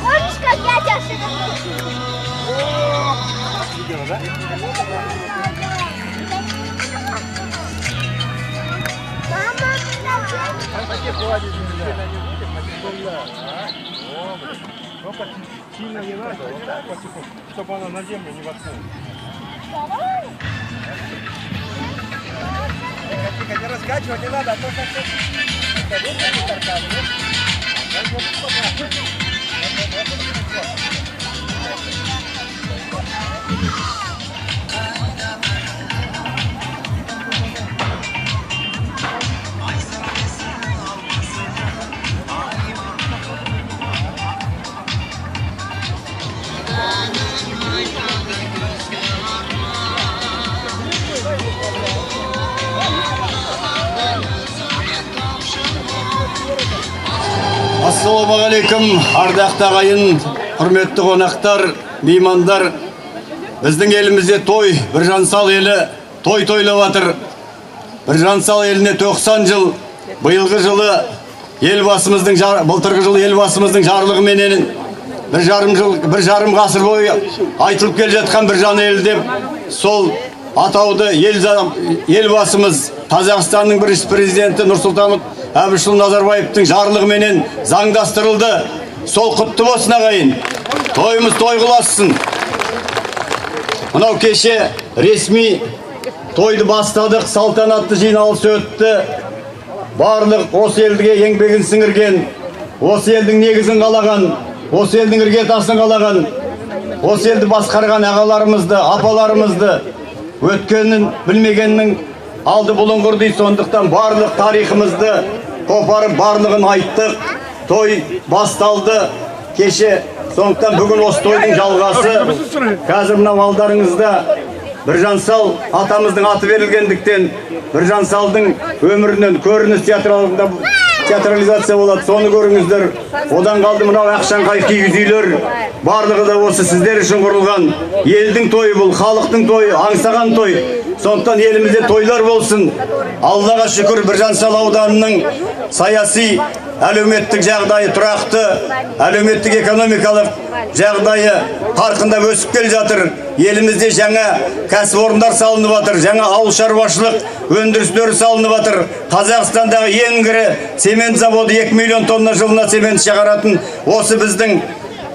Помнишь, как я тебя Видела, да? Мама, сильно не надо, вот так потихоньку, чтобы она на землю не воткнула. Тихо, тихо, не раскачивать не надо, а то как-то... Ассалаумағалейкум, ардақты ағайын, құрметті қонақтар, меймандар. Біздің елімізде той, Біржан сал елі той тойлап жатыр. Біржан сал еліне 90 жыл. Биылғы жылы елбасымыздың, былтырғы жылы елбасымыздың жарлығыменен 1,5 жыл, 1,5 ғасыр бойы айтылып келе жатқан Біржан елі деп сол атауды елбасымыз, Қазақстанның бірінші президенті Нұрсұлтан Әбішұлы Назарбаевтың жарлығыменен заңдастырылды. Сол құтты болсын, ағайын. Тойымыз той ұлассын. Мынау кеше ресми тойды бастадық, салтанатты жиналыс өтті. Барлық осы елге еңбегін сіңірген, осы елдің негізін қалаған, осы елдің іргетасын қалаған, осы елді басқарған ағаларымызды, апаларымызды, өткенін білмегеннің алды бұлыңғыр дейді. Сондықтан барлық тарихымызды қопарып, барлығын айттық. Той басталды кеше. Сондықтан бүгін осы тойдың жалғасы. Қазір мынау алдарыңызда Біржан сал атамыздың аты берілгендіктен, Біржан салдың өмірінен көрініс театралында театрализация болады, соны көріңіздер. Одан қалды мынау ақшаңқай киіз үйлер, барлығы да осы сіздер үшін құрылған. Елдің тойы бұл, халықтың тойы, аңсаған той. Сондықтан елімізде тойлар болсын. Аллаға шүкір, Біржан сал ауданының саяси, әлеуметтік жағдайы тұрақты, әлеуметтік экономикалық жағдайы қарқындап өсіп келе жатыр. Елімізде жаңа кәсіпорындар салынып жатыр, жаңа ауыл шаруашылық өндірістері салынып жатыр. Қазақстандағы ең ірі цемент заводы, 2 миллион тонна жылына цемент шығаратын, осы біздің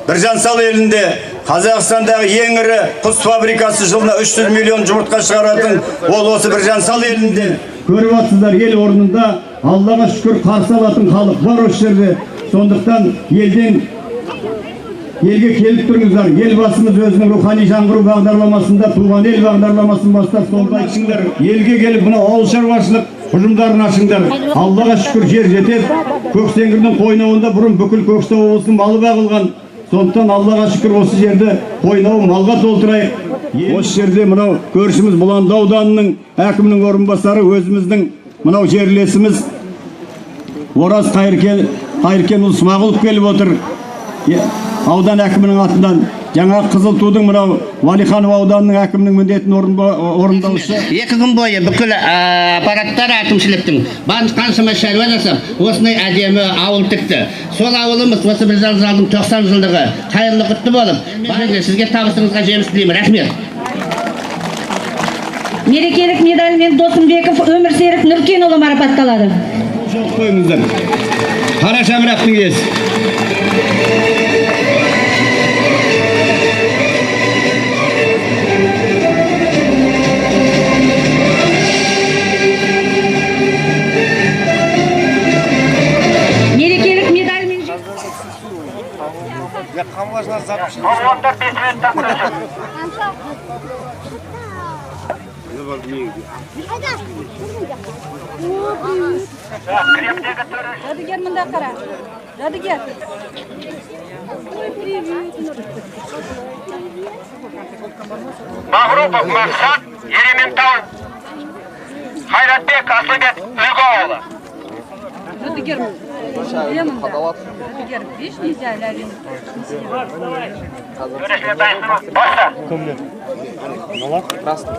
Біржан сал елінде. Қазақстандағы ең ірі құс фабрикасы, жылына 300 миллион жұмыртқа шығаратын, ол осы Біржан сал елінде. Көріп жатсыздар, ел орнында, Аллаға шүкір, қарсы алатын халық бар осы жерде. Сондықтан елден елге келіп тұрыңыздар. Елбасымыз өзінің «Рухани жаңғыру» бағдарламасында «Туған ел» бағдарламасын бастап, сонда айтыңдар, елге келіп, мынау ауыл шаруашылық ұжымдарын ашыңдар. Аллаға шүкір, жер жетеді. Көксеңгірдің қойнауында бұрын бүкіл Көкшетау облысының малы бағылған. Сондықтан, Аллаға шүкір, осы жерді қойнауы малға толтырайық. Осы жерде мынау көршіміз Бұланды ауданының әкімінің орынбасары, өзіміздің мынау жерлесіміз Ораз Қайыркенұлы Смағұлов келіп отыр. Аудан әкімінің атынан жаңа Қызыл Тудың мынау Валиханов ауданының әкімінің міндетін орындаушы. 2 күн бойы бүкіл аппараттар, әкімшіліктің қаншама шаруа жасап, осындай әдемі ауыл тікті. Сол ауылымыз, осы Біржан салдың 90 жылдығы қайырлы, құтты болып, сізге табысыңызға жеміс тілеймін. Рахмет. Мерекелік медальмен Досымбеков Өмірсерік Нұркенұлы марапатталады. Қойыңыздар. Қара шаңырақтың иесі. Мерекелік медальмен Я можно запись. Балуандар 5 минуттан күреседі. Кремдегі төреш. Жәдігер, мында қара. Жәдігер. Ой, привет. Мағрупов Мақсат, Ерейментау. Қайратбек Асылбек, Үлгі ауылы. Жәдігер. Где мында? Жәдігер, видишь, нельзя, Лялин. Төрешілер дайын. Баста. Красный.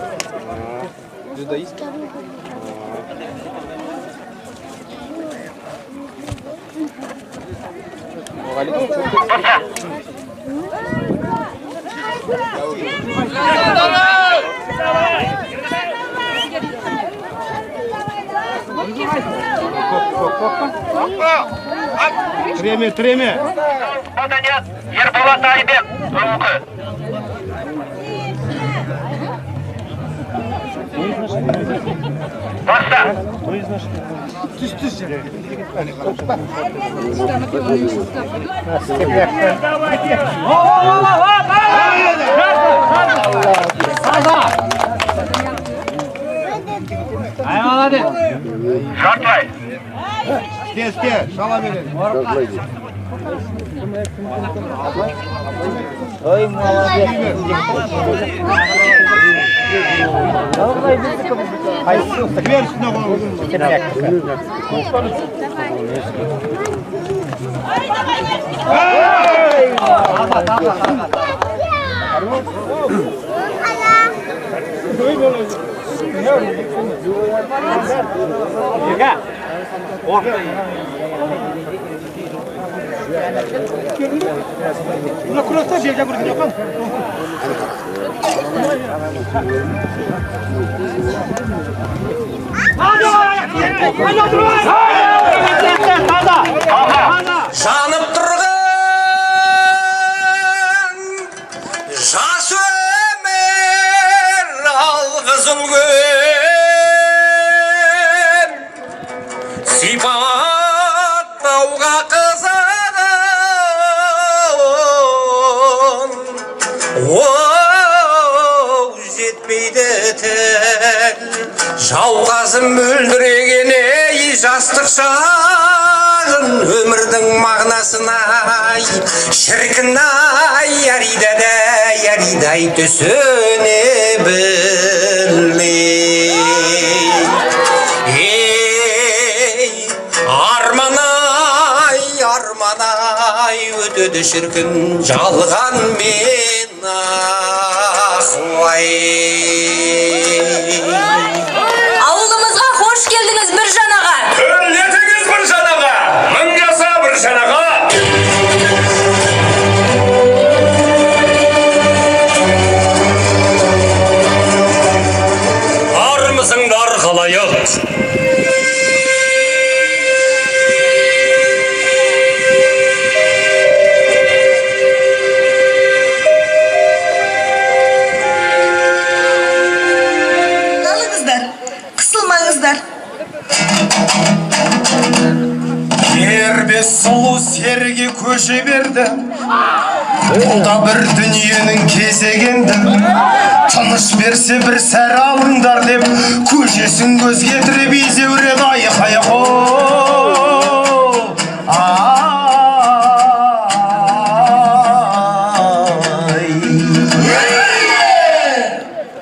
Треме, треме. Маданият Ерболат Айбек, Үңгі. Баста. Жартылай. Сте, шала береді. Ой, молодец. Жанып тұрған жас өмір алғызыл көн сипаттауға қызығын оу жетпейді тіл жауғазым мөлдіреген ей жастық шағын өмірдің мағынасын ай шіркін ай әридадай әридай түсіне білмей ей арман ай арман ай өтеді шіркін жалғанмен ахуай. Ауылымызға қош келдіңіз, Біржан аға. Төрлетіңіз, Біржан аға, мың жаса, Біржан аға. Армысыңдар, халайық. Алыңыздар, қысылмаңыздар. Кербез сұлу серіге көше берді. Бұл да бір дүниенің кезегі енді. Тыныш берсе бір сәр алыңдар деп, көшесін көзге тіреп изеуреді айқай қол. Ай.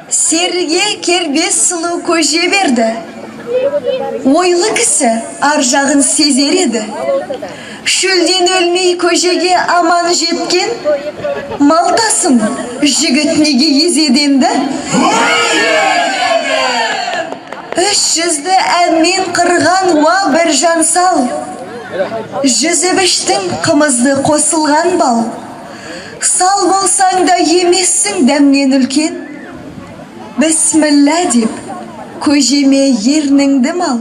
Серіге кербез сұлу көже берді. Ойлы кісі ар жағын сезер еді. Шөлден өлмей көжеге аман жеткен малтасын жігіт неге езеді енді? Үш жүзді әнмен қырған уа Біржан сал. Жүзіп іштің қымызды қосылған бал. Сал болсаң да емессің дәмнен үлкен. Бісміллә деп көжеме ерніңді мал.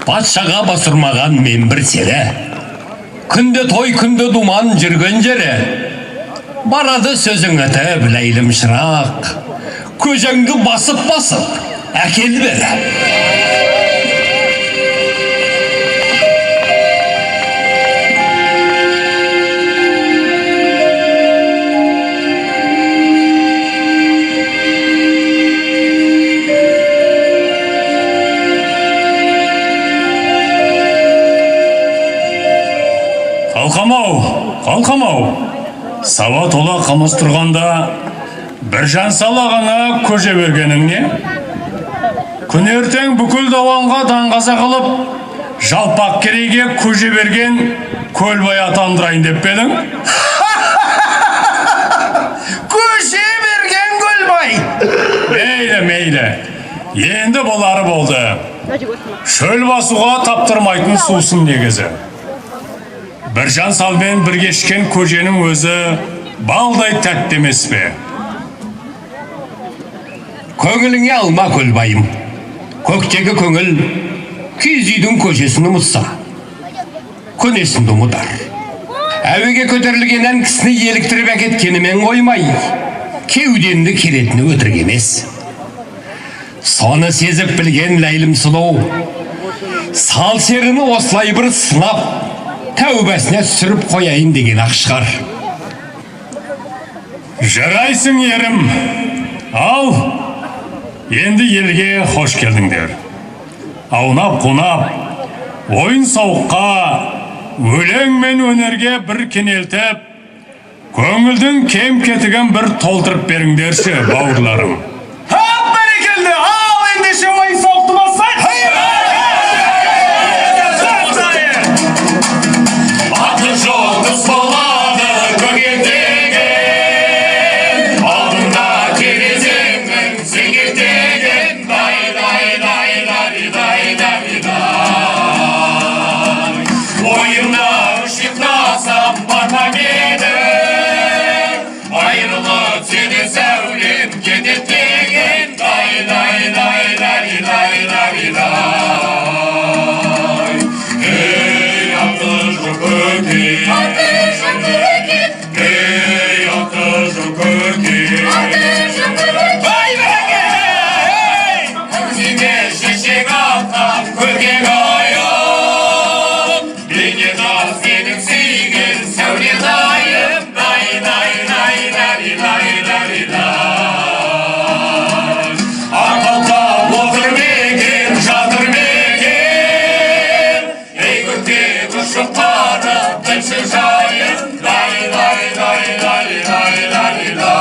Патшаға басырмаған мен бір сері. Күнде той, күнде думан жүрген жері. Барады сөзің өтіп, ләйлім шырақ. Көжеңді басып-басып, әкел бері. Қалқам-ау, қалқам-ау, саба тола қымыз тұрғанда Біржан сал ағаңа көже бергенің не? Күн ертең бүкіл дауанға даңғаза қылып, жалпақ керейге көже берген Көлбай атандырайын деп пе едің? Көже берген Көлбай! Мейлі, мейлі. Енді болары болды. Шөл басуға таптырмайтын сусын негізі. Біржан салмен бірге ішкен көженің өзі балдай тәтті емес пе? Көңіліңе алма, Көлбайым. Көктегі көңіл киіз үйдің көжесін ұмытса, көнесін де ұмытар. Әуеге көтерілген ән кісіні еліктіріп әкеткенімен қоймай, кеуденді керетіні өтірік емес. Соны сезіп білген Ләйлім сұлу сал серіні осылай бір сынап, тәубасына түсіріп қояйын деген ақ шығар. Жарайсың, ерім. Ал, енді елге қош келдіңдер. Аунап қунап, ойын сауыққа, өлең мен өнерге бір кенелтіп, көңілдің кем кетігін бір толтырып беріңдерші, бауырларым. Хап, бәрекелді! Ал ендеше ойын сауықты бастайық! Аты жұлдыз болады көгертеген, алдында терезеңнің сеңгертеген. Дай, дай, дай, дай, дай, дай, дай. Ойымда ұшықтасам бармап едім, айырылып сенен сәулем кетеді деген. Дай, дай, дай, дай, дай, дай, дай. Ей, аты жоқ көке, Аты жоқ көке, ей, аты жоқ көке. Аты жоқ көке. Ай, бәрекелді! Ей! Көзіңе шешек атқан көкек айым, бейнетап сенің сүйген сәуле дайым. Дай, дай, дай, дай, дай, дай, дай. Арқалап отыр ма екен, жатыр ма екен, ей, көкте ұшып барып тілші жайын. Дай, дай, дай, дай, дай, дай, дай.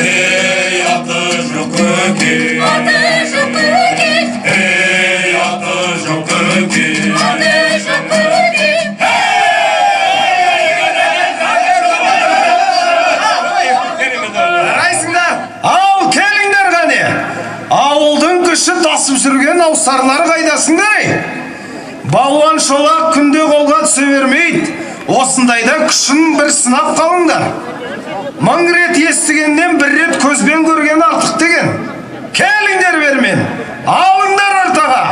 Ей, аты жоқ көке, Аты жоқ көке, ей, аты жоқ көке. Аты жоқ көке. Жарайсыңдар! Ал келіңдер қане! Ауылдың күші тасып жүрген аусарлары қайдасыңдар, ей? Балуан Шолақ күнде қолға түсе бермейді. Осындайда күшін бір сынап қалыңдар. Мың рет естігеннен бір рет көзбен көрген артық деген. Келіңдер бермен, алыңдар ортаға!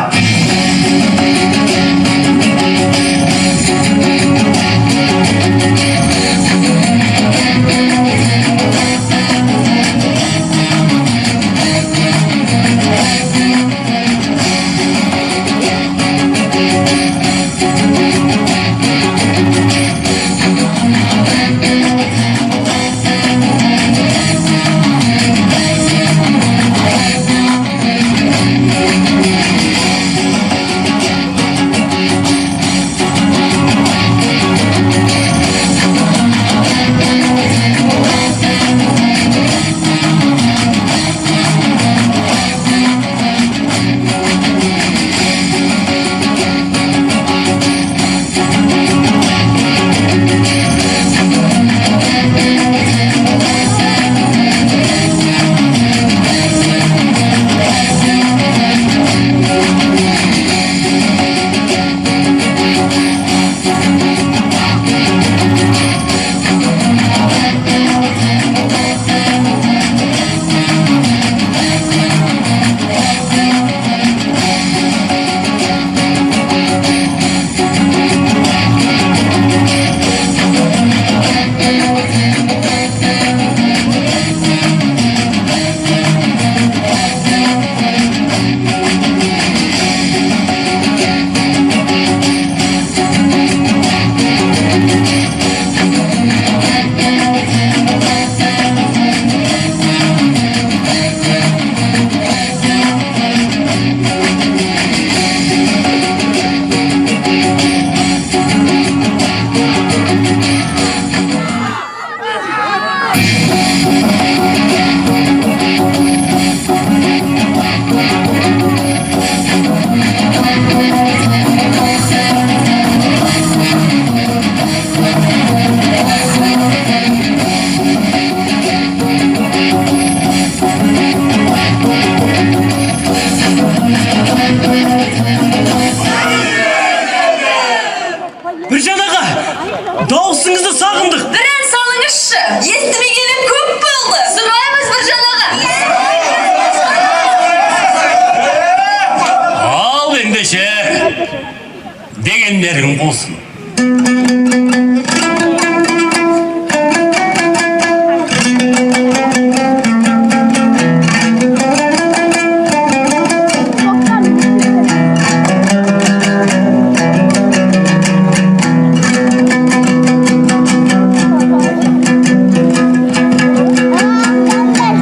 Тілерің болсын.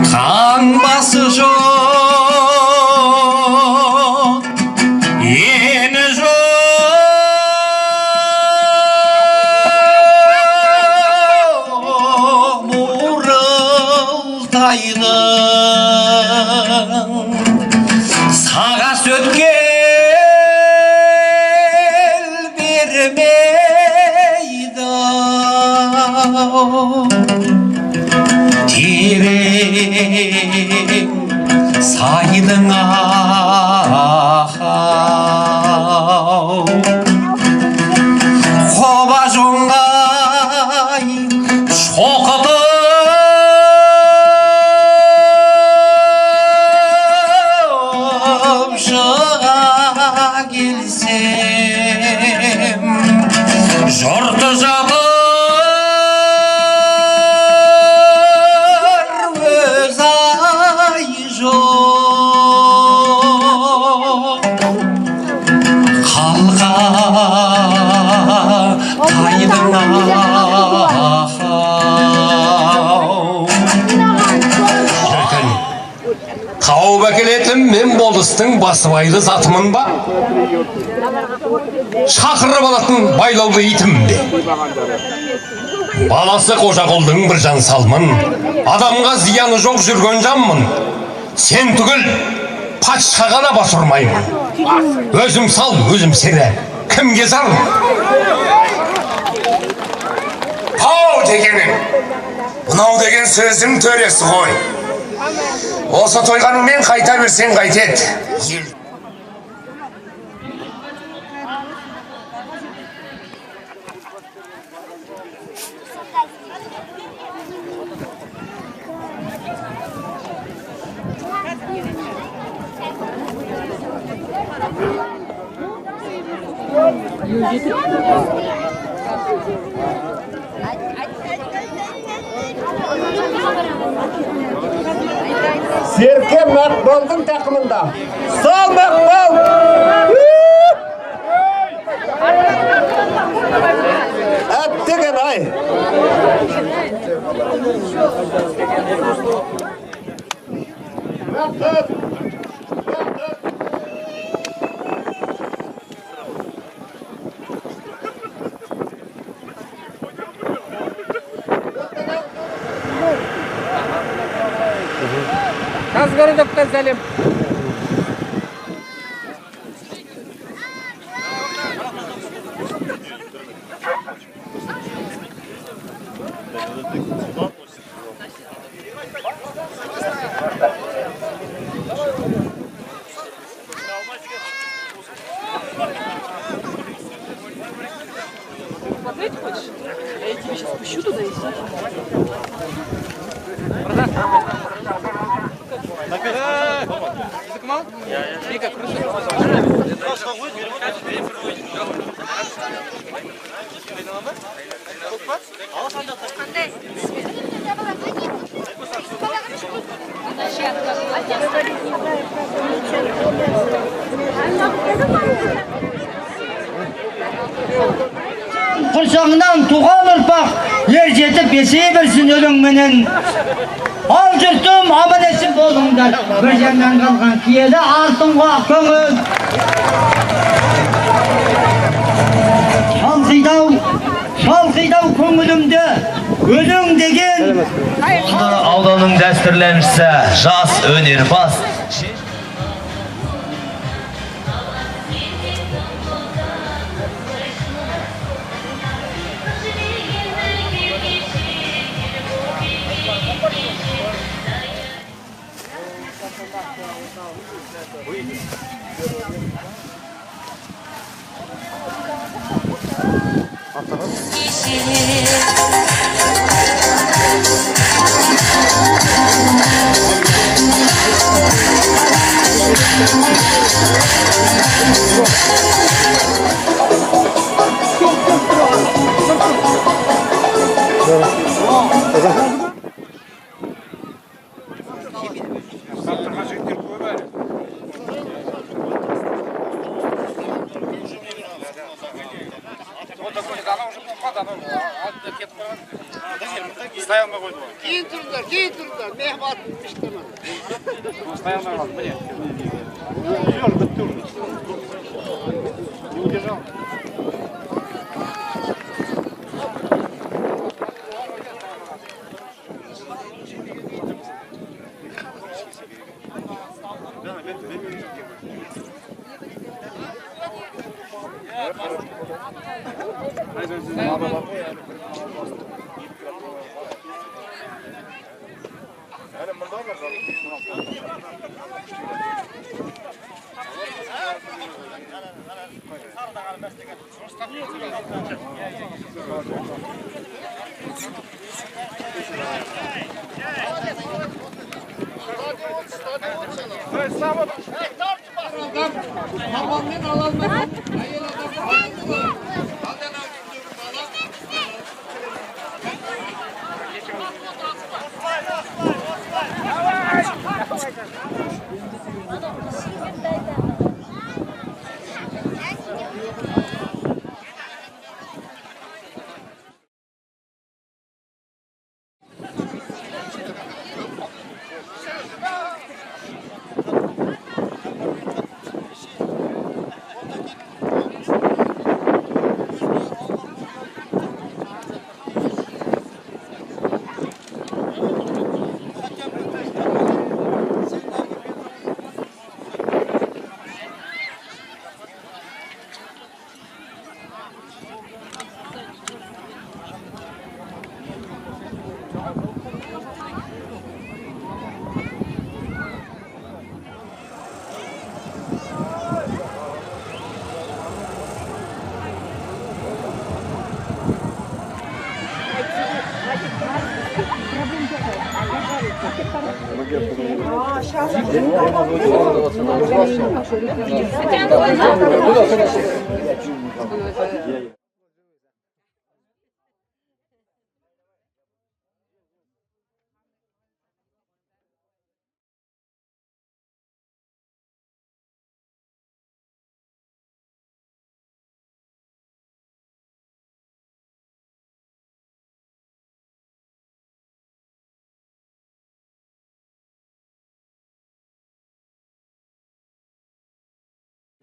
Қанбасы жоқ, ені жоқ, Бурылтайдың сағасы өткел бермейді. Терең сайдың ахау, Қоба жоңғай шоқытып шыға келсем, жұрты жатыр өз ай жоқ. Қалқа тайдың ахау. Шіркін, тауып әкелетін мен болыстың басыбайлы затымын ба? Шақырып алатын байлаулы итім бе? Баласы Қожақұлдың бір жан салмын, адамға зияны жоқ жүрген жанмын. Сен түгіл, патшаға да бас ұрмаймын. Өзім сал, өзім сері, кімге зармын? Пау дегенің, мынау деген сөздің төресі ғой. Осы тойғаныңмен қайта берсең қайтеді. Серке Мақпалдың тақымында. Сал Мақпал! Әттеген ай! Бақыт! Казгородоктан сәлем. Смотреть хочешь? Я тебя сейчас пущу туда и все. Құрсағынан туған ұрпақ ер жетіп есейе берсін өлеңменен. Ал жұртым аман есен болыңдар. Бір жаннан қалған киелі алтынға көңіл. Шалқидау көңілімді өлең деген. Ауданның дәстүрлі әншісі, жас өнерпаз. Thank you. Жігіттер көп әлі. Ұстай алмай қойды ғой. Кейін тұрыңдар, кейін тұрыңдар. Мехмат іштемін. Ұстай алмай қалды, міне. Бітті уже. Не удержал.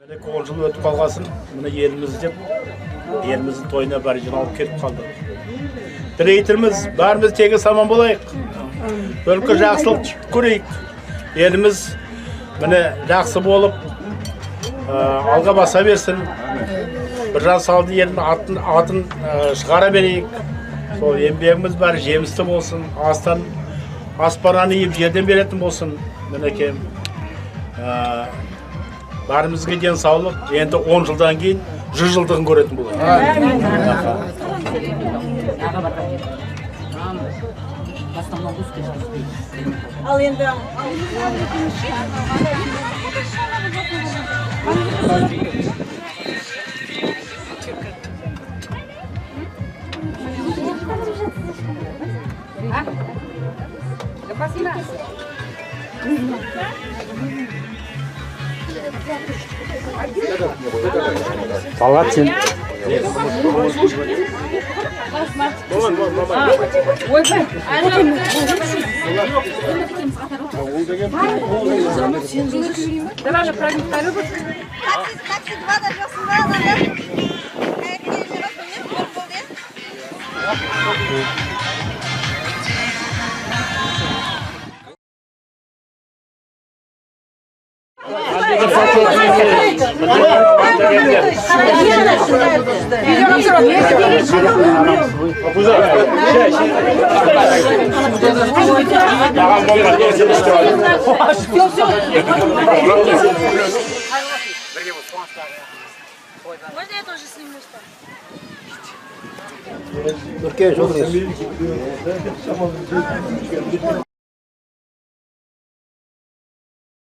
Міне 10 жыл өтіп қалғасын, міне еліміз деп, еліміздің тойына бәрі жиналып келіп қалдық. Тілейтініміз, бәріміз тегіс аман болайық. Өлке жақсылық көрейік. Еліміз міне жақсы болып, алға баса берсін. Біржан салды елдің атын шығара берейік. Сол еңбегіміз бәрі жемісті болсын. Аспаннан иіп жерден беретін болсын. Мінекей. Бәрімізге денсаулық, енді 10 жылдан кейін 100 жылдығын көретін болады. Ал енді Талғат сен. Можно я тоже сниму что? Окей,